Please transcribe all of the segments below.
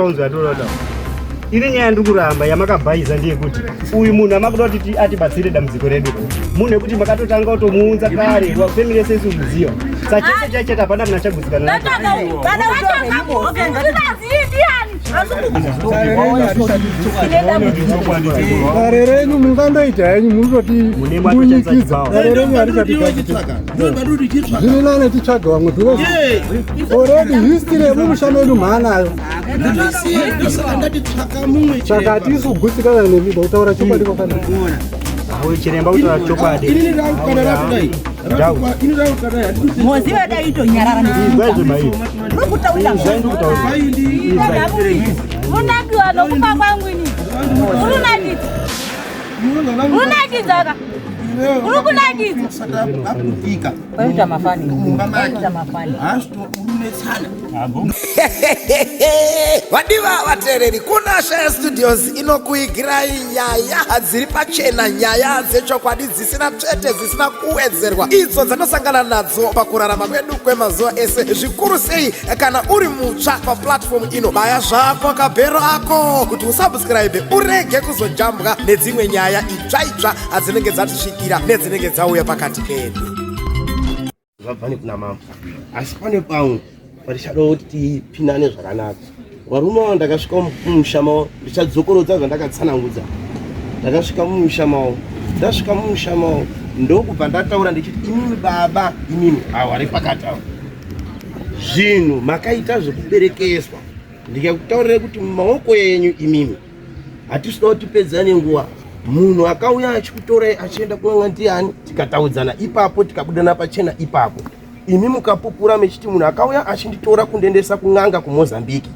Unzwa ndinoda. Ini nyaya ndiri kuramba yamakabhaiza ndeyekuti uyu munhu amakuda kuti atibatsire dambudziko redu. Munhu wekuti makatotanga kutomuunza kare family yese isi kuziva. Saka chese chaichata hapana munhu achagutsikana nacho. Dare renyu mungandoita henyu munototi munyikidza dare renyu harisati zviri nane titsvage vamwe because already history yemumusha medu mhaanayo saka hatisi kugutsikana nemi kutaura chokwadi kwakanaka chiremba kutaura chokwadi moziva dai itonyarara unakiwa nokufa kwangu ini urunakidza urunakidza ka uri kunakidza Kwaita mafani. Kwaita mafani. Vadiva vateereri, kuna Shaya Studios inokuigirai nyaya dziri pachena, nyaya dzechokwadi dzisina tsvete, dzisina kuwedzerwa, idzo dzanosangana nadzo pakurarama kwedu kwemazuva ese, zvikuru sei kana uri mutsva paplatform ino. Baya zvako kabhero ako kuti usubscribe urege kuzojambwa nedzimwe nyaya itsva itsva adzinenge dzatisvikira nedzinenge dzauya pakati pedu. Zvabva nekuna mambo, asi pane pamwe patichada kuti tipinane zvakanaka. Varume avo ndakasvika mumusha mavo, ndichadzokorodza zvandakatsanangudza. Ndakasvika mumusha mavo, ndasvika mumusha mavo ndokubva ndataura ndichiti, imimi baba, imimi avo vari pakati avo, zvinhu makaita zvekuberekeswa, ndikakutaurirai kuti mumaoko enyu imimi hatisi kuda kuti tipedzane nguva. Munhu akauya achikutorai achienda kun'anga ndiani, tikataudzana ipapo, tikabudana pachena ipapo, imi mukapupura mechiti munhu akauya achinditora kundiendesa kun'anga kuMozambique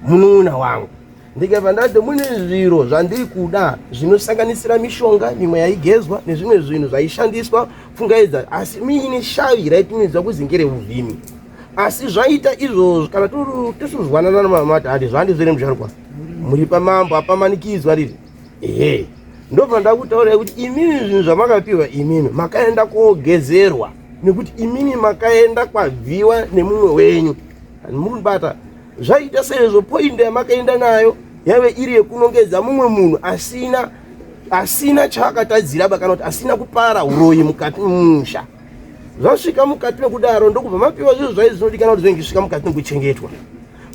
munun'una wangu. Ndikabva ndati mune zviro zvandiri kuda zvinosanganisira mishonga mimwe yaigezwa nezvimwe zvinhu zvaishandiswa pfungaidza, asi miine shavi raitumidzwa kuzi ngereuvhimi. Asi zvaita izvozvo kana tisuzwanana namamati handi zvandizvere musharukwa muri pamambo apamanikidzwa riri ehe. Ndobva ndakutaurai kuti imimi zvinhu zvamakapiwa imimi makaenda kogezerwa, nekuti imimi makaenda kwabviwa nemumwe wenyu. Murikubata zvaita seizvo poindi yamakaenda nayo yaive iri yekunongedza mumwe munhu asina asina chaakatadzira ba, kana kuti asina kupara uroyi mukati mumusha. Zvasvika mukati mekudaro ndokubva mapiwa zvinhu zvai zvinodikana kuti zvinenge zvisvika mukati mekuchengetwa.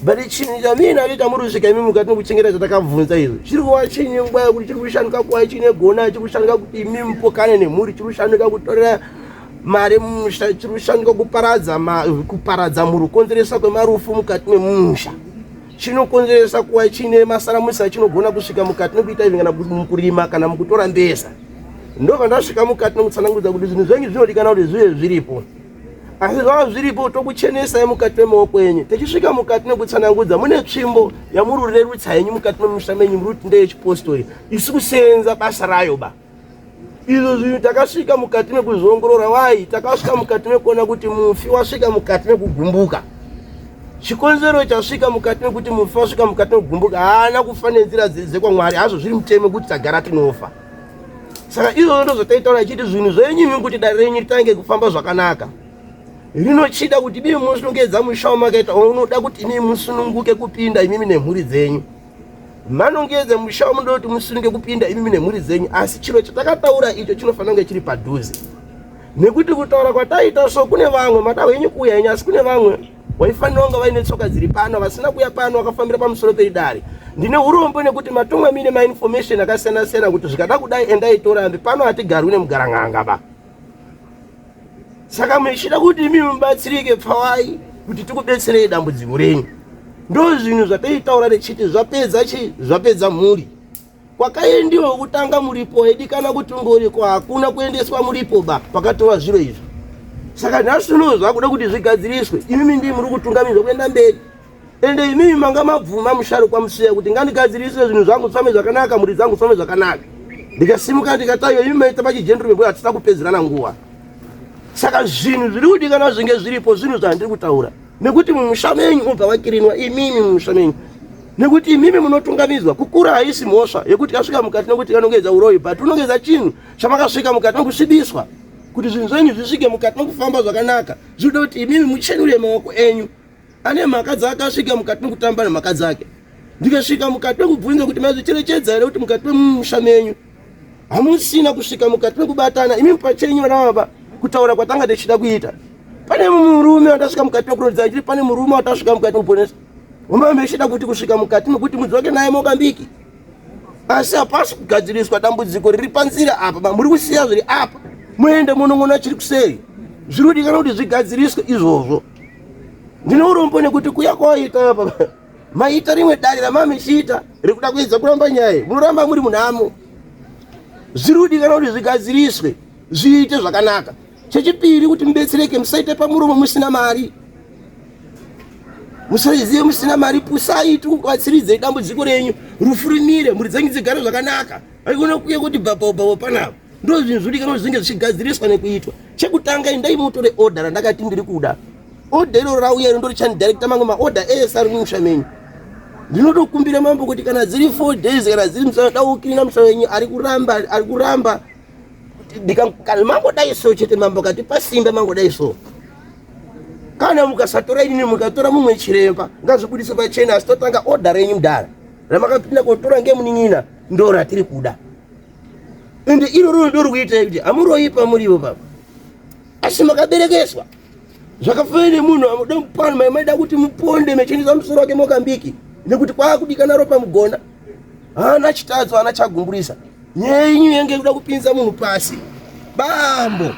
But chinhu chamuinacho chamuri kusvika imi mukati mekuchengeta chatakabvunza izvo chiri kuva chinyi nguva yekuti chiri kushandika kuva chine gona, chiri kushandika kuti imi mupokane nemhuri, chiri kushandika kutorera mari mumusha, chiri kushandika kuparadza kuparadza mhuri, kukonzeresa kwemarufu mukati memusha, chinokonzeresa kuva chine masaramusi achinogona kusvika mukati mekuita izvi kana mukurima kana mukutora mbesa. Ndobva ndasvika mukati nekutsanangudza kuti zvinhu zvenyu zvinodikana kuti zvive zviripo, asi zvava zviripo tokuchenesai mukati memaoko enyu. Tichisvika mukati nekutsanangudza, mune tsvimbo yamuri kurerutsa henyu mukati memusha menyu, muri kuti ndeyechipostori, isi kusenza basa rayo ba. Izvo zvinhu takasvika mukati mekuzviongorora. Wai takasvika mukati mekuona kuti mufi wasvika mukati mekugumbuka. Chikonzero chasvika mukati mekuti mufi wasvika mukati mekugumbuka, haana kufa nenzira dzekwaMwari, hazvo zviri mutemo kuti tagara tinofa. Saka izvozvo ndozvataitaura ichiti zvinhu zvenyu imi kuti dare renyu ritange kufamba zvakanaka, rinochida kuti imi musunungedza musha wamakaita, unoda kuti imi musununguke kupinda imimi nemhuri dzenyu. Manongedza musha wamunoda kuti musununge kupinda imimi nemhuri dzenyu, asi chiro chatakataura icho chinofanira kunge chiri padhuze, nekuti kutaura kwataita so kune vamwe mada henyu kuuya henyu, asi kune vamwe waifanira kunge vaine tsoka dziri pano vasina kuuya pano vakafambira pamusoro peidare. Ndine urombo nekuti matumwa mine mainformation akasiyana siyana kuti zvikada kudai endai torambe pano, hatigarwi nemugarang'anga ba. Saka muchida kuti imi mubatsirike, pfawai kuti tikubetserei dambudziko renyu. Ndo zvinhu zvataitaura rechiti zvapedza chi zvapedza mhuri. Kwakaendiwa kutanga muripo waidikana kuti ungoriko, hakuna kuendeswa muripo ba pakatorwa zviro izvi. Saka nhasi uno zvakuda kuti zvigadziriswe, imimi ndii muri kutungamidzwa kuenda mberi. Ende imimi manga mabvuma musharukwa Musiya kuti ngandigadzirise zvinhu zvangu zvifambe zvakanaka, mhuri dzangu zvifambe zvakanaka. Ndikasimuka ndikataiwa, imi maita pachijendrume bwe, hatisina kupedzerana nguva. Saka zvinhu zviri kudikana zvinge zviripo, zvinhu zvandiri kutaura nekuti mumusha menyu mobva vakirinwa imimi mumusha menyu, nekuti imimi munotungamidzwa. Kukura haisi mhosva yekuti kasvika mukati nekuti kanongedza uroyi, but unongedza chinhu chamakasvika mukati mekusvibiswa. Kuti zvinhu zvenyu zvisvike mukati mekufamba zvakanaka, zvinoda kuti imimi muchenure maoko enyu. Ane mhaka dzaakasvika mukati mekutamba nemhaka dzake. Ndikasvika mukati mekubvunza kuti mazvicherechedza here kuti mukati memusha menyu hamusina kusvika mukati mekubatana imi pachenyu vana baba kutaura kwatanga tichida kuita. Pane murume watasvika mukati mekurodza chiri, pane murume watasvika mukati mekuponesa homba mechida kuti kusvika mukati mekuti mudzi wake naye Mozambiki, asi hapasi kugadziriswa dambudziko riri panzira apa. Muri kusiya zviri apa muende munon'ona chiri kuseri. Zviri kudikana kuti zvigadziriswe izvozvo. Ndine urombo nekuti kuya kwawaita apa maita rimwe dare ramamichiita rekuda kuedza kuramba nyaya, munoramba muri munhamo. Zviri kudikana kuti zvigadziriswe zviite zvakanaka. Chechipiri, kuti mubetsereke, musaite pamuromo musina mari, musaizive musina mari. Pusai tikubatsiridzei dambudziko renyu, rufu rimire, mhuri dzenyu dzigare zvakanaka. Aikona kuye kuti bhabhaubhabo panapa. Ndo zvinhu zvirikana kuti zvinge zvichigadziriswa nekuitwa. Chekutanga, endai mutore order randakati ndiri kuda. Order iro rauya iro ndorichandidirecta mamwe maorder ese ari mumusha menyu. Ndinotokumbira mambo kuti kana dziri 4 days, kana dziri musana daukirina musha wenyu ari kuramba, ari kuramba. Kana mangodai so chete, mambo katipa simba, mangodai so. Kana mukasatora inini, mukatora mumwe chiremba, ngazvibudise pachena. Asi totanga order renyu mudhara ramakapinda kotora ngemunin'ina ndo ratiri kuda, ende iroro ndo rikuita kuti hamuroyi pamurivo papa, asi makaberekeswa zvakafanana nemunhu amuda mupano maida kuti muponde mechinisa musoro wake Mozambiki, nekuti kwaakudikana ropa mugona. Haana chitadzo, haana chagumburisa. Nyaya yenyu yenge kuda kupinza munhu pasi. Bambo,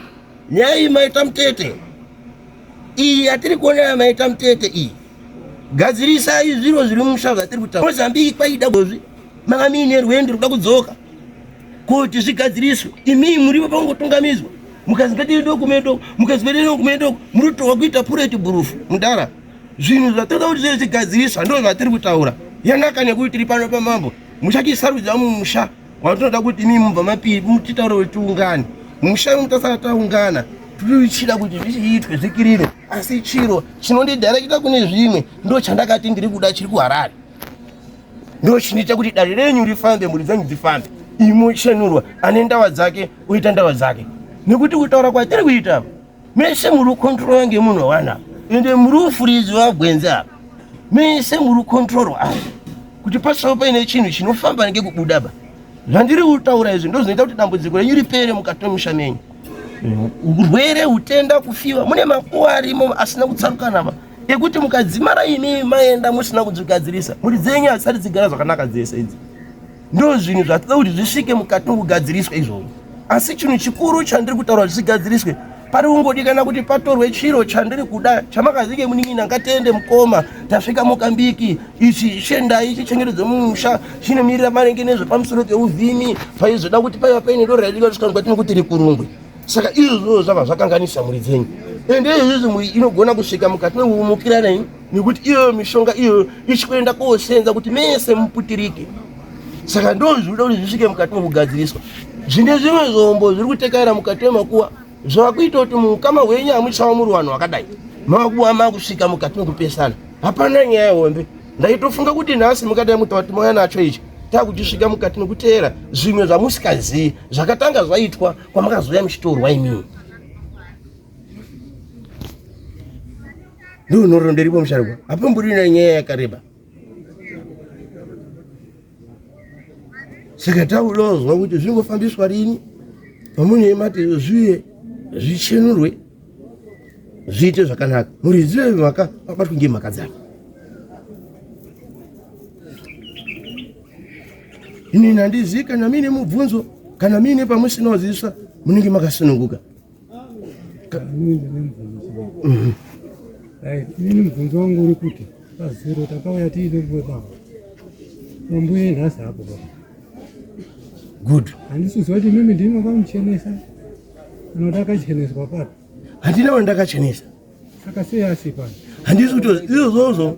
nyaya iyi maita mutete, iyi yatiri kuona maita mutete iyi. Gadzirisai zviro zviri musha zvatiri kutaura. Mozambiki kwaida gozvi manga muine rwendo ruda kudzoka kuti zvigadziriswe. Imii muripo pangotungamidzwa, mukazi ngatiende kumendo, mukazi ngatiende kumendo, muri kutorwa kuita pureti burufu mudara. Zvinhu zvatoda kuti zvive zvigadziriswa ndo zvatiri kutaura. Yanaka nekuti tiri pano pamambo, muchatisarudza mumusha watinoda kuti imii mubva mapiri mutitaure kuti tiungane musha. Mutasara taungana, tichida kuti zvichiitwe zvikirire, asi chiro chinondidirecta kune zvimwe ndo chandakati ndiri kuda chiri kuHarare, ndo chinoita kuti dare renyu rifambe, mhuri dzenyu dzifambe, imochenurwa ane ndawa dzake oita ndawa dzake. Nekuti kutaura kwatiri kuita, mese muri kucontrolwa ngemunhu wana, ende muri kufuridzi wagwenzi apa. Mese muri kucontrolwa apa kuti pasava paine chinhu chinofamba ngekubuda ba. Zvandiri kutaura izvi ndo zvinoita kuti dambudziko renyu ripere mukati memusha menyu. Urwere, utenda, kufiwa, mune makuva arimo asina kutsarukana ba, ekuti mukadzimara imi maenda musina kudzigadzirisa, mhuri dzenyu hadzisati dzigara zvakanaka dzese idzi. Ndo zvinhu zvatinoda kuti zvisvike mukati mekugadziriswa izvozvo. Asi chinhu chikuru chandiri kutaura kuti zvigadziriswe, pari kungodikana kuti patorwe chiro chandiri kuda chamakazinge munin'ina. Ngatiende mukoma, tasvika Mozambiki. Ichi chendai chichengetedze mumusha, chinomirira maringe nezvepamusoro peuvhimi. Paizoda kuti paiva paine doro raidika kusvika mukati mekuti rikurungwe. Saka izvozvo zvabva zvakanganisa mhuri dzenyu, ende izvozvo mhuri inogona kusvika mukati mekuumukirana, nekuti iyoyo mishonga iyoyo ichikuenda kosenza kuti mese muputirike. Saka ndo zvinoda kuti zvisvike mukati mekugadziriswa. Zvine zvimwe zvombo zviri kutekaira mukati memakuva zvava kuita kuti muukama hwenyu hamuchava muri vanhu vakadai, makuva makusvika mukati mekupesana. Hapana nyaya hombe. Ndaitofunga kuti nhasi mukadai mutaura kuti mauya nacho ichi, takuchisvika mukati mekuteera zvimwe zvamusikazivi zvakatanga zvaitwa kwamakazoya muchitorwa imimi. Ndonhoroondo iripo musharukwa, hapamborina nyaya yakareba. Saka taudozwa kuti zvingofambiswa rini pamunhu mati zviye zvichenurwe zviite zvakanaka, muridzi wemhaka abatwe ngemhaka dzake. Inini handizii kana muine mubvunzo, kana muine pamusina kuziviswa, munenge makasununguka. Inini mubvunzo wangu uri kuti pazuro takauya tiine baba mambuye, nhasi hapo baba. Good. Handisi kuziva kuti imimi ndimi makamuchenesa kana kuti akacheneswa papi. Handina wandakachenesa. Saka sei asi pano? Handisi kuti izvozvo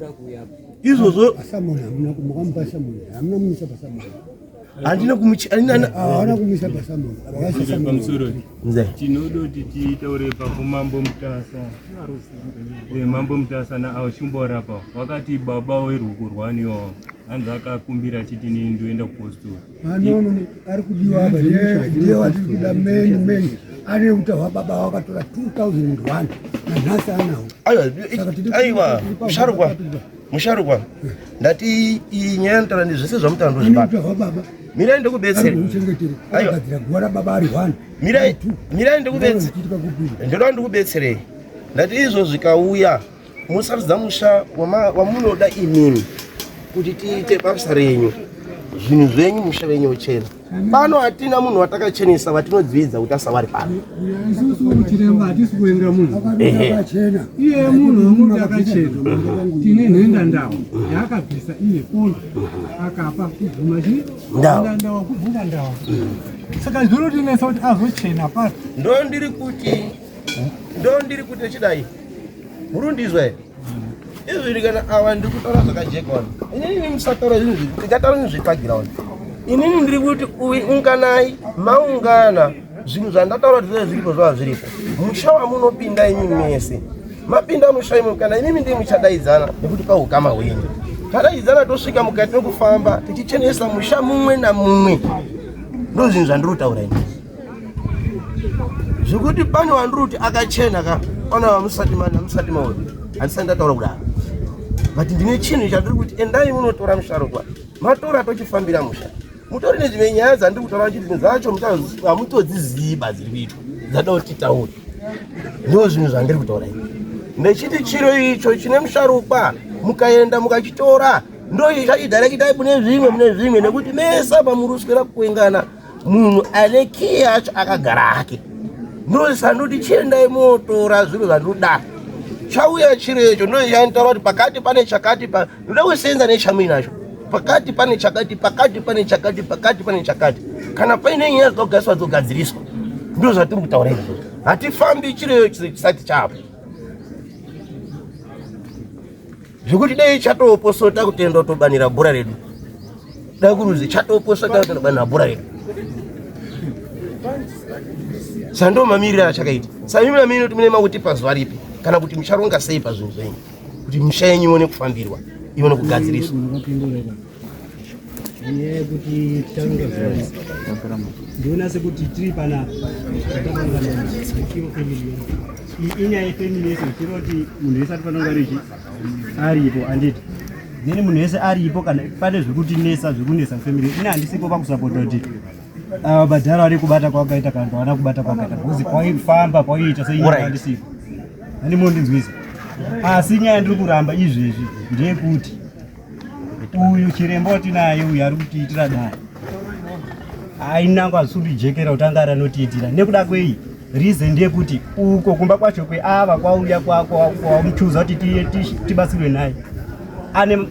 izvozvo. Pasamoni hamuna makamupa samoni, hamuna muisa pasamoni. Handina haana kumuisa pasamoni. Pamusoro, tinoda kuti titaure pakumambo Mutasa. Mambo Mutasa naaushumborapa wakati baba weruoko rwaniwo hanzi akakumbira achiti nini ndoenda kupostori. Anono ari kudiwa apa ndiye watiri kuda meni meni, ane uta hwababa wakatora 2001, nanhasi anawo. Aiwa, musharukwa. Musharukwa, ndati iyi nyaya yanotaura ndi zvese zvamutaura ndozvibata. Baba. Mirai ndikubetsere. Aiwa. Gagadzira guva rababa ari 1. Mirai, mirai ndikubetsere. Ndoda ndikubetserei. Ndati izvo zvikauya musarudza musha wamunoda imimi kuti tiite basa renyu. Zvinhu zvenyu musha wenyu uchena. Pano hatina munhu watakachenesa watinodzividza kuti asavari pano. Isusu chiremba hatisi kuvenga munhu. Iye munhu wemuti akachena. Tine nhenda ndawa yaakabvisa iye pondo akapa kubvuma chi Ndawa. Ndawa kubvuma ndawa. Saka zvinotinetsa kuti azochena papi. Ndo ndiri kuti chidai. Murundizwa here? Izvi kana ava ndiri kutaura zvakajeka wani. Inini musataura zvinhu zviri, ndingataura zvinhu zviri paground. Inini ndiri kuti unganai, maungana, zvinhu zvandataura kuti zvive zviripo zvava zviripo. Musha wamunopinda imi mese. Mapinda musha imi kana imimi ndimi muchadaidzana nekuti paukama hwenyu. Tadaidzana tosvika mukati mekufamba tichichenesa musha mumwe namumwe. Ndo zvinhu zvandiri kutaura ini. Zvekuti pane wandiri kuti akachena ka, pane vamusati mana musati maona. Handisati ndataura kudaro. But ndine chinhu chandiri kuti endai munotora musharukwa. Matora tochifambira musha. Mutori nedzimwe nyaya dzandiri kutaura kuti dzimwe dzacho hamutodzizivi ba dziri kuitwa. Dzada kuti titaure. Ndo zvinhu zvandiri kutaura ini. Ndechiti chiro icho chine musharukwa mukaenda mukachitora ndo chachidirectai mune zvimwe mune zvimwe nekuti mese apa muri kuswera kuengana munhu ane kiyi yacho akagara hake. Ndosandoti chiendai motora zviro zvandoda. Chauya chiro icho ndo chanditaura kuti pakati pane chakati pa ndoda kusenza nechamuinacho. Pakati pane chakati, pakati pane chakati, pakati pane chakati. Kana paine nyaya dzinogadziriswa dzogadziriswa. Ndo zvatiri kutaura izvozvo. Hatifambi chiro icho chisati chapo. Zvekuti dai chatoposota kutenda kutobanira bhora redu. Dai kuruzi chatoposota kutobanira bhora redu. Sando mamiriro achakaita. Sami mamiriro kuti mune makuti pazuva ripi kana kuti mucharonga sei pazvinhu zvenyu kuti misha yenyu ione kufambirwa ione kugadziriswa. Nyaya yekuti ticharonga zuva ripi. Ndiona sekuti tiri panapa takaungana iwo family yedu. Iyi inyaya yefamily yese chero kuti munhu wese ari panonga richi aripo anditi. Then munhu wese aripo kana pane zvekutinetsa zvekunetsa family. Ini handisipo pakusapota kuti ava bhadhara vari kubata kwakaita kana havana kubata kwakaita because kwaifamba kwaiita sei handisipo. Handi mondinzwisa. Asi nyaya ndiri kuramba izvezvi ndeyekuti uyu chiremba watinaye uyu ari kutiitira dai ainango hazvisi kutijekera kuti anga ari anotiitira nekuda kwei reason ndeyekuti uko kumba kwacho kweava kwauya kwamuchuza kuti tibatsirwe naye ane 4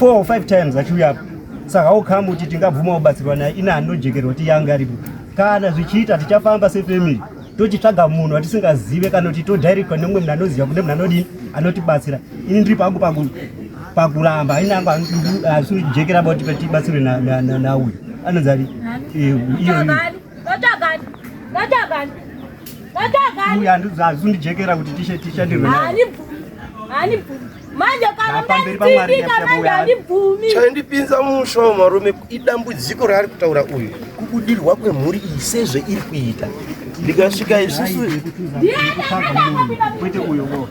or 5 times achiuyapo saka how kuti tingabvuma kubatsirwa naye ina anojekerwa kuti yanga aripo kana zvichiita tichafamba sefamily tochitsvaga munhu watisingazive kana kuti todirectwa nemumwe munhu anoziva kune munhu anodini anotibatsira. Ini ndiri pangu pakuramba ini angu hazvisi kujekera kuti tibatsirwe nauyu anonzi ari iyo uyu hazvisi kundijekera kuti tishandirwe naye. Manje kana mndanditsindika manje handibvumi. Chandipinza musha wamarume idambudziko raari kutaura uyu kubudirwa kwemhuri iyi sezvo iri kuita. Ndikasvika isusu kwete uyo bo.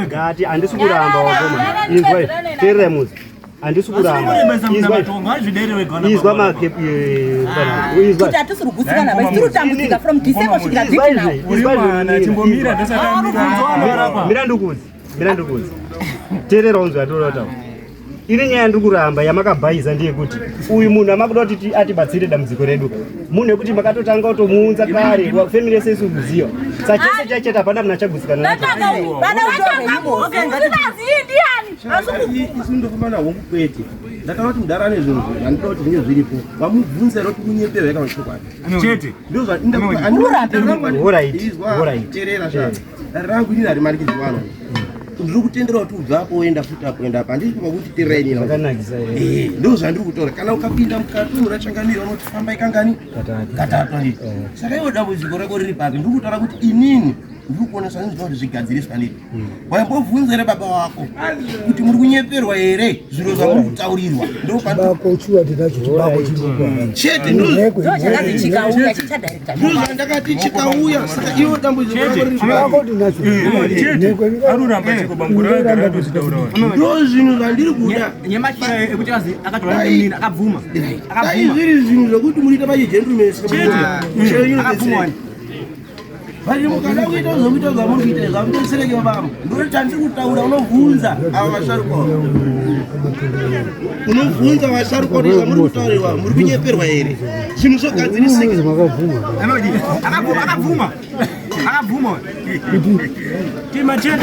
Gati handisi kuramba wakoma. Izwai, teererai muzi. Handisi kuramba. Izwai. Izwa makepi izwa. Kuti hatisi kugutsikana but tiri kutambudzika from December kusvikira date now. Chimbomira ndosati Mira ndikuudze. Mira ndikuudze. Teerera unzwe zvandinoda kutaura. Ini nyaya ndiri kuramba yamakabhaiza ndeyekuti uyu munhu amakuda kuti atibatsire dambudziko redu. Munhu wekuti makatotanga kutomuunza kare family yese isi kuziva. Saka chese chacheta hapana munhu achagutsikana nacho. Isu ndofamba nahwo kwete. Ndakaona kuti mudhara ane zvinhu zvandinoda kuti zvinge zviripo. Vamubvunze here kuti kunyeperwa kana chokwadi. Chete. Ndozva Alright, alright. Terera sha. Dare rangu ini harimanikidzwi vanhu. Ndiri kutendera kuti ubva apo woenda futi apo woenda apa. Handisi kupa kuti tererai inini. Zvakanakisa here? Ndo zvandiri kutaura. Kana ukapinda mukati muna changamire unoti fambai kangani? Katatu. Katatu handiti. Saka iwe dambudziko rako riri papi? Ndiri kutaura kuti inini Ndiri kuonesa zvinhu kuti zvigadziriswa ndiri. Waimbobvunza here baba wako kuti muri kunyeperwa here zviro zvamuri kutaurirwa? Ndopako chuwa tinacho chibako chiri chete ndozvakazi chikauya chichadirecta ndozvandakati chikauya saka iwo dambudziko rako tinacho chete aruramba chiko bamukuru vagara vatozvitaura ndo zvinhu zvandiri kuda nyemachira ekuti azi akatora nemini akabvuma dai zviri zvinhu zvekuti muriita pachigentleman chete akabvuma Vari mukada kuita zvokuita zvamuri kuita izvi hamubetsereke baba. Ndoti chandiri kutaura unobvunza ava vasharukwa. Unobvunza vasharukwa kuti zvamuri kutaurirwa muri kunyeperwa here? Zvinhu zvogadzirisika. Akabvuma akabvuma. Akabvuma. Machira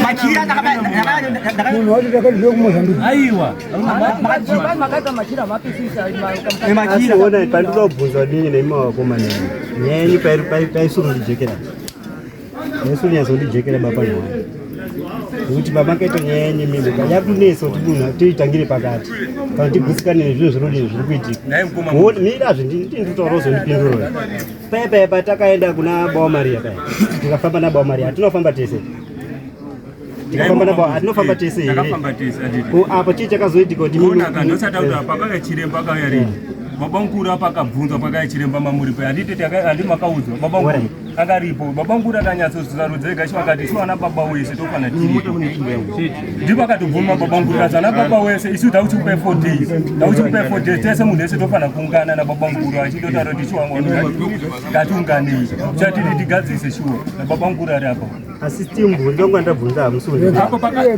Munhu wacho takati kuMozambique. Aiwa. Makaita machira mapisisa Asi ona pandinoda kubvunza dini neimi vakomana nyaya yenyu paisuru ndijekera yaisuru nyatsondijekera baba nhwani nekuti pamakaita nyaya yenyu mimi yakunetsa kuti munhu tiitangire pakati kana tigutsikane nezvinhu zvinodii zviri kuitika mirazve ndinotaura uzondipindura paya paya patakaenda kuna bawa Maria paya tikafamba nabawa Maria hatinofamba tese tikafamba nabo hatinofamba tese here Takafamba tese handiti. Ko apa chii chakazoitika kuti Ona ka ndosati kuti apa pakauya chiremba akauya rini baba mukuru apa akabvunzwa pakauya chiremba mamuripo handiti handi makaudzwa baba mukuru akaripo baba mukuru akanyatsosarudza ega shuwa akati shuwa ana baba wese tofana tiripo ndipo akatobvuma baba mukuru kazi ana baba wese isu tauchikupai 4 days tauchikupai 4 days tese munhu wese tofana kuungana nababa mukuru achitotaura kuti shuwa ngatiunganei chatiti tigadzise shuwa nababa mukuru ari apa asi timbu ndonga ndabvunza hamusi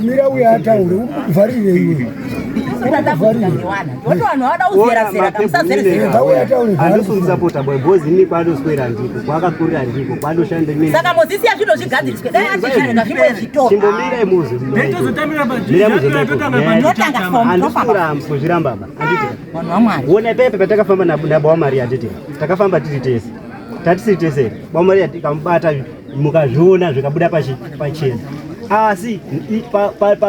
Mira uye ataure uvharire iwe. Woti vanhu vada kuzerazera kamusazerezera. Handisi kumusapota boy because ini kwaandoswera ndiko kwaakakurira ndiko kwaandoshanda imene Saka mozisiya zvino zvigadziriswe dai achizvirega zvimwe zvitora. Chimbomirai muzi Totanga from handisi top up. kuramba kuzviramba ba handiti Vanhu vaMwari. Wona pepe patakafamba nabawa Maria handiti takafamba tiri tese tatisiri tese bawa Maria tikamubata mukazviona zvikabuda pachena asi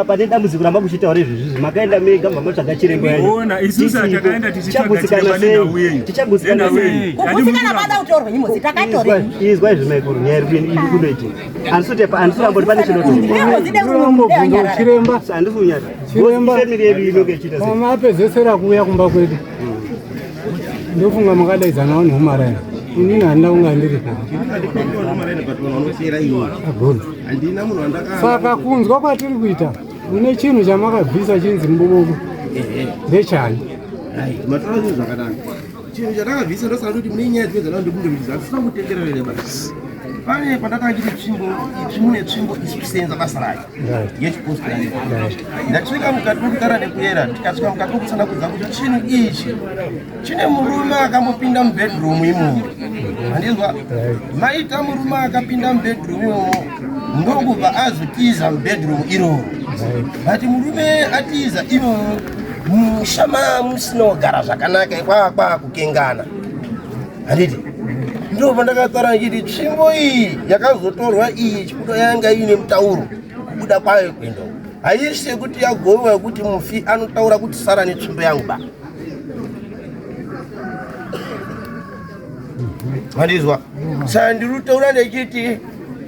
pane dambudziko ramba kuchitaura izvozvizvi makaenda mega mamatsvaga chiremba yenyu. Ona, isusu takaenda tichitsvaga chiremba nenhau yenyu. Tichagutsikana Nenhau sei? yenyu. Kugutsikana kwada kutorwa nyimo takaitorei. Izwa izvi maikuru nyaya iri kunoitika handisi kuramba kuti pane Chinotombobvunza chiremba. Handisi kunyata Chiremba. Family yedu inonge ichiita sei? Mama apedzesera kuuya kumba kwedu. Ndofunga makadaidzanawo nehumarani. Inini handina kunga ndiripo. Agona. Handina munhu wandaka Saka kunzwa kwatiri kuita mune chinhu chamakabvisa chinzi mbububu. Ndechani? Matora zvinhu zvakanaka. Chinhu chatakabvisa ndosaka kuti mune nyaya dzimwe dzanaa ndibunde kuti dzasina kutenderera here basi. Pane pandakanga ndiri tsvimbo mune tsvimbo isi kusenza basa rayo yechipostori. Ndasvika mukati mekutara nekuyera tikasvika mukati mekutsanangudza kuti chinhu ichi chine murume akambopinda mubedroom imomo. Handizwa maita murume akapinda mubedroom imomo ndokubva azotiza mubedroom iroro. But murume atiza imomo musha musina kugara zvakanaka kwakwa kukengana handiti ndo pandakataura ndichiti tsvimbo iyi yakazotorwa iyi chibudo yanga iine mutauro kubuda kwayo kuenda uko haisi yekuti yagoviwa yekuti mufi anotaura kuti sara netsvimbo yangu ba mandizwa saka ndiri kutaura ndechiti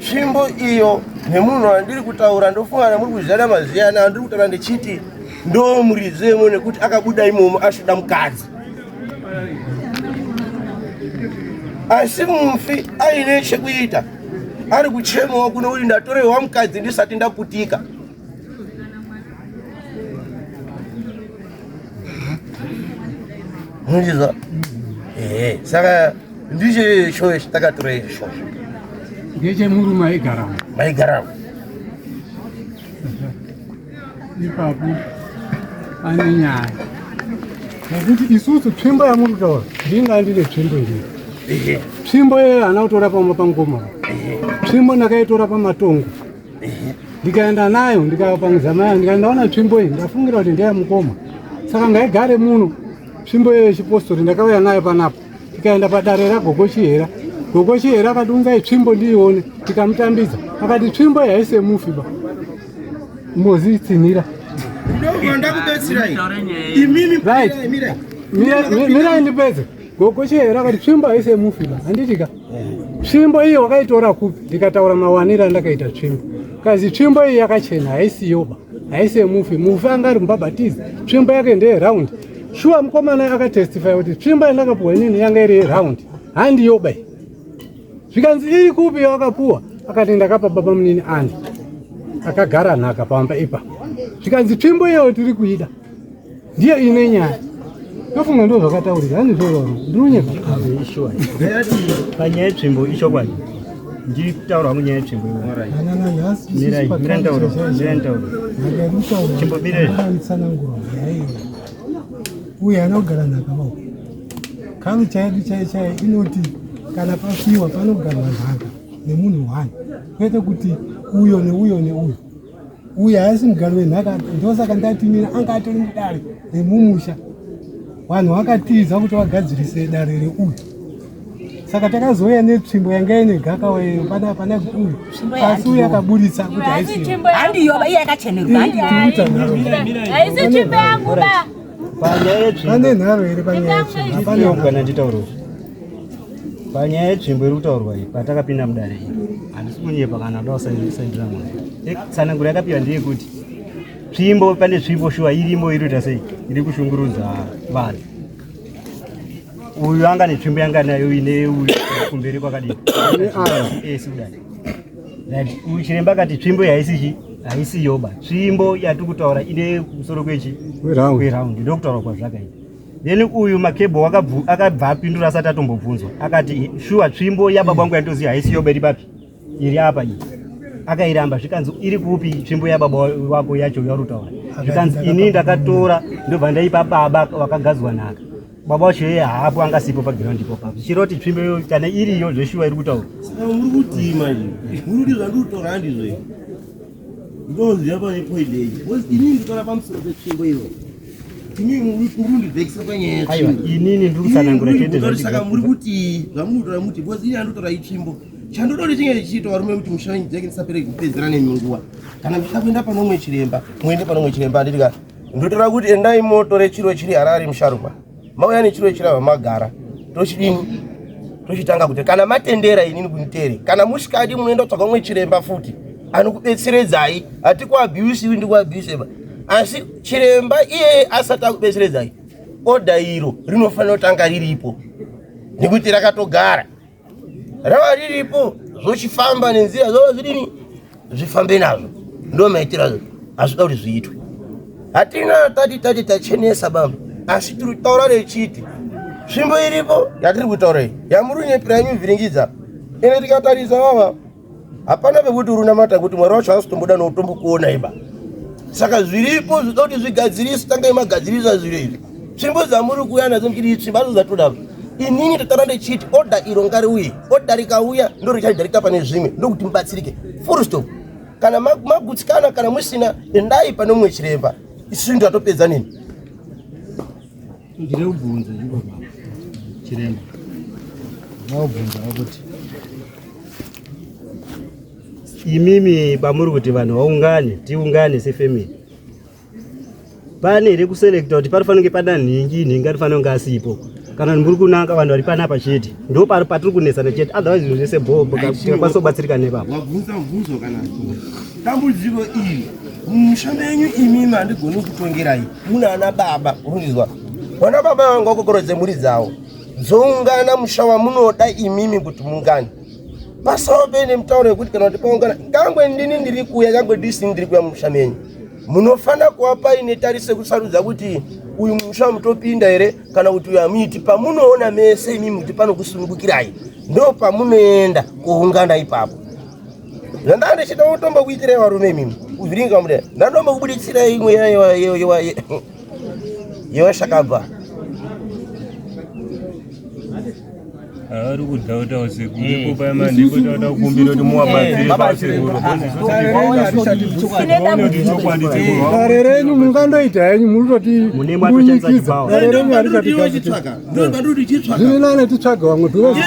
tsvimbo iyo nemunhu wandiri kutaura ndofunga namuri kuzivana maziyana andiri kutaura ndechiti ndo muridzi wemo nekuti akabuda imomo asvida mukadzi asi mufi aine chekuita ari kuchemawo kuno kuti ndatorerwa mukadzi ndisati ndaputika Munizwa? Ehe, saka ndicho icho takatora izvozvo. Ndechemurume aigaramo. Aigaramo. Ipapo pane nyaya. Nekuti isusu tsvimbo yamuri kutaura ndinga ndine tsvimbo iyi. Tsvimbo iyoyo haana kutora pamba pangoma. Tsvimbo ndakaitora pamatongo. Ndikaenda nayo ndikapangidza mai ndikaenda ndaona tsvimbo iyi ndafungira kuti ndeyamukoma. Saka ngaigare muno tsvimbo iyoyo yechipostori ndakauya nayo panapa. Tikaenda padare ragogo Chihera. Gogo Chihera akati unzai tsvimbo ndiione tikamutambidza. Akati tsvimbo iyi haisi yemufi ba. Mozitsinhira. Ndobva ndakubetserai. Imimi Right. mirai. Mirai ndipedze. Gogo Chihera akati tsvimbo haisi yemufi ba. Handiti ka? Tsvimbo iyi wakaitora kupi? Ndikataura mawaniro andakaita tsvimbo. Kazi tsvimbo iyi yakachena haisi yoba, haisi yemufi. Mufi anga ari mubhabhatizi, tsvimbo yake ndeye round. Shuwa mukomana akatestify kuti tsvimbo yandakapuwa inini yanga iri yeround, handi yoba iyi. Zvikanzi iri kupi yawakapuwa? Akati ndakapa baba munini ani akagara nhaka pamba ipa. Zvikanzi tsvimbo iyoyo tiri kuida. Ndiyo ine nyaya. Ndofunga ndo zvakataurika, hani zvororo. Ndinonyepa. Panyaya yetsvimbo ichokwadi. Ndiri kutaura hangu nyaya yetsvimbo iyoyo. Mirai, mirai nditaure, mirai nditaure. Chimbomirai. Uye anogara nhaka vao. Culture yedu chaiyo chaiyo inoti kana pafiwa panogarwa nhaka nemunhu one, kwete kuti uyo neuyo neuyo. Uyo haasi mugari wenhaka, ndosaka ndati mina anga atori mudare remumusha. Vanhu vakatiza kuti vagadzirise dare reuyu. Saka takazouya netsvimbo yanga ine gaka wayo pana pana uyu. Asi uyu akaburitsa kuti haisi. Handiyo iye yakachenerwa handiyo. Haisi tsvimbo yangu ba. Panyaya yetsvimbo. Pane nharo here panyaya yetsvimbo? Hapana. Kana nditaure. Panyaya yetsvimbo iri kutaurwa iyi patakapinda mudare iyi handisi kunyepa kana kuda kusaindira munhu. Tsananguro yakapiwa ndeyekuti tsvimbo pane tsvimbo shuwa irimo iri kuita sei iri kushungurudza vanhu. Uyu anga netsvimbo yanga nayo ine uyu kumberi kwakadii? Eh, sikudai. Right, uyu chiremba akati tsvimbo haisi chi haisi yoba. Tsvimbo yatiri kutaura ine kumusoro kwechi kweround ndokutaura kwazvakaita. Then uyu Makebo akabva apindura asati atombobvunzwa akati shuwa tsvimbo yababa vangu yandoziva haisi yoba iri papi iri apa iyi akairamba zvikanzi iri kupi tsvimbo yababa wako yacho yauri kutaura zvikanzi ini ndakatora ndobva ndaipa baba vakagadzwa nhaka baba wacho iye haapo angasipo pagiraundi ipo papo zvichireva kuti tsvimbo iyo kana iriyo zveshuwa iri kutaura Saka muri kutii manje? Muri kuti zvandiri kutaura handizvo here? Ndoziva pane point yenyu. Because inini ndikutaura pamusoro petsvimbo iyo. Inini muri kundivhekisa panyaya yetsvimbo. Inini ndiri kutsanangura chete Saka muri kuti zvamuri kutaura muti because ini anditaura itsvimbo. Chandoda kuti chinge chichiitwa varume kuti musha wenyu dzeke ndisapere kupedzera nemi nguva. Kana muchida kuenda pane umwe chiremba, muende pane umwe chiremba handiti ka. Ndotora kuti endai motore chiro chiri Harare musharukwa. Mauya nechiro chiri apa magara. Tochidini? Tochitanga kuti kana matendera inini kunitere. Kana musikadi munoenda kutsvaga umwe chiremba futi anokubetseredzai. Hatikuabuse iwe ndikuabuse ba. Asi chiremba iye asati akubetseredzai, oda iro rinofanira kutanga riripo nekuti rakatogara rava riripo zvochifamba nenzira zvava zvidini zvifambe nazvo ndo maitiro azvo hazvida kuti zviitwe hatina tati tati tachenesa baba asi tiri kutaura rechiti tsvimbo iripo yatiri kutaura iyi yamuri kunyepera imi vhiringidza ine tikatarisa vava hapana pekuti uri unamata kuti mwari wacho haasi nokutombokuona iba saka zviripo zvinoda kuti zvigadzirise tangai magadzirisa zviro izvi tsvimbo dzamuri kuuya nadzo muchiti itsvimbo azo dzatoda inini totara ndechiti oda iro ngariuye oda rikauya ndo richadharika pane zvimwe ndokuti mubatsirike full stop kana magutsikana kana musina endai pane mumwe chiremba isusu ndatopedza nini Ndine kubvunza ivo baba chiremba ndinobvunza kuti imimi pamuri kuti vanhu vaungane tiungane sefamily pane here kuselekta kuti panofanira kunge pana nhingi nhingi anofanira kunge asipo kana muri kunanga vanhu vari panapa chete ndo patiri kunetsana chete otherwise zvinhu zvese bho tikakwanisa kubatsirika nepapo wabvunza mubvunzo kana dambudziko iri mumusha menyu imimi handigoni kutongerai muna ana baba urikuzwa vana baba vanga vakokorodze mhuri dzavo dzoungana musha wamunoda imimi kuti mungane pasawo pene mutauro yekuti kana kuti paungana kangwe ndini ndiri kuuya kangwe ndisini ndiri kuuya mumusha menyu munofanira kuva paine tariso yekusarudza kuti uyu musha mutopinda here kana kuti uyu hamuiti pamunoona mese imimi kuti panokusunungukirai ndo pamunoenda kuungana ipapo zvandanga ndichida kutombokuitirai varume imimi kuvhiringa muda ndandombokubuditsira imwe yewashakabva Ari kudhauta sekuru ipo paya mandiko tauda kukumbira kuti muwabatsire pasekuru. Dare renyu mungandoita henyu munototi munyikidza dare renyu harichatizviri nane titsvage vamwe because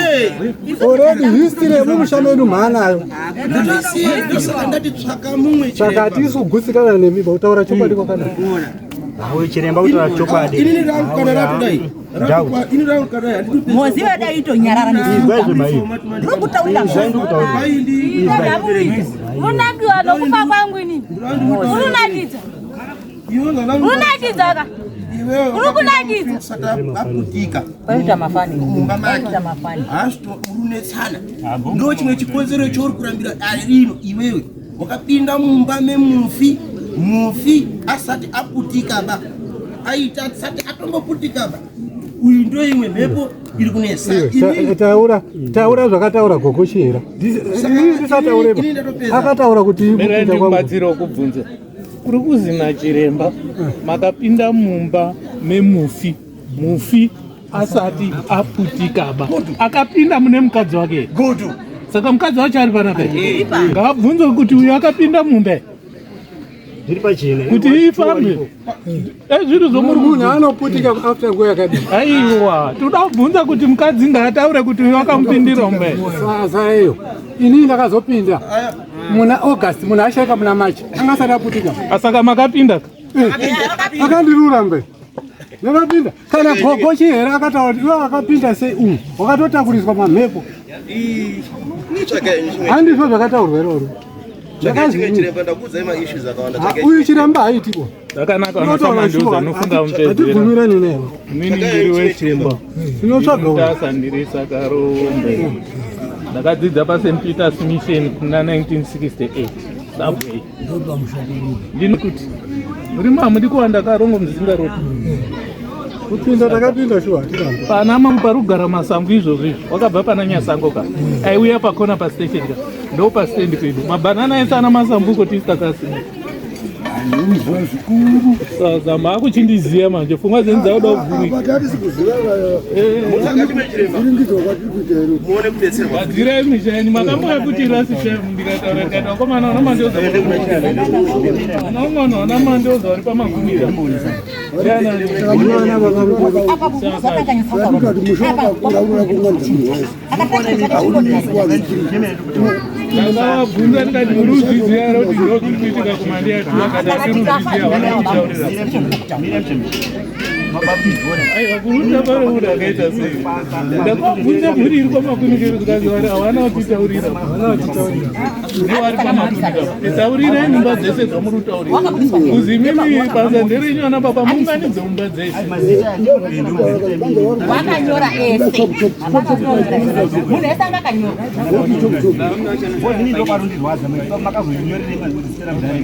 already history yemumusha medu maanayo saka hatisi kugutsikana nemi kutaura chokwadi kwakanaka Chiremba kutaura chokwadi. Inini rangu kana ratodai. Moziva dai itonyarara ndiri kutaurira. Unakiwa nokufa kwangu inini. Unonakidza. Unonakidza ka. Uri kunakidza. Aputika Paita mafani. mumba make. Paita mafani. Hasito urunetsana ndo chimwe chikonzero chouri kurambira dare rino. Iwewe wakapinda mumba memufi, mufi asati aputika ba, aita asati atongoputika ba. Uyu ndo imwe mhepo iri kunesa. Taura, taura zvakataura Gogo Chihera. Ndisataureba akataura kuti Mira, kupinda kwangu. ndikubatsirawo kubvunza. Kuri kuzina chiremba, makapinda mumba memufi, mufi asati aputikaba, akapinda mune mukadzi wake. Gudu. Saka mukadzi wacho ari panapa, ngaabvunzwe kuti uyu akapinda mumba Zviri pachena kuti ifambe ezviri zvomuri. Munhu anoputika after nguva yakadii? Aiwa, toda kubvunza kuti mukadzi ngaataure kuti uyu akamupindira mumba. Saiyo inini ndakazopinda muna August, munhu ashaika muna March, anga asati aputika. Saka makapinda ka? Akandirura mbe, ndakapinda. Kana Gogo Chihera akataura kuti iwe wakapinda sei, umu wakatotakuriswa mamhepo. Handizvo zvakataurwa iroro. Chiremba, ndakuudzai maissues akawanda. Uyu chiremba haitiko. Zvakanaka, vanasamandoza anofunga mupedzera. Hatibvumirani nevo. Inini ndiri wechiremba. Tinotsvaga uyu. Mutasa, ndiri Sakarombe. Ndakadzidza paSt Peters Mission kuna 1968 Subway. Ndinokuti muri mamudi kuwanda karongo muzinga roti. Kupinda takapinda shuwa, hatiramba. Pana mamwe parikugara masango izvozvo izvo wakabva pana Nyasango ka, aiuya pakona pastation ka, ndo pastendi pedu, mabhanana ese ana masambuko tisi takasima. Saka maakuchindiziya manje, pfungwa dzenyu dzakuda kuvhurika. Muone kudetserwa. Gadzirai misha yenyu. Makamboya kuti rasi time ndikataura, ndikati vakomana vana Mandioza, ana mwana vana Mandioza vari pamagunira. Apa zvakanyanyisa. Ndakavabvunza ndikati muri kuzviziva here kuti ndo zviri kuitika kumandiatu? Akati asiri kuzviziva, havana kutaurira. Aiwa, kuruta pari uri akaita sei? Ndakavabvunza mhuri iri kwamakunikiro, zvikanzi vari havana kutitaurira, nevari pamakunika. Taurirai nyumba dzese dzamuri kutaurira, kuzi imimi basa nderenyu ana baba, muunganidze mumba dzese. Wakanyora ese. Munhu ese anga akanyora. Ini ndoparundirwadza makazonyorerei mazita mudhara?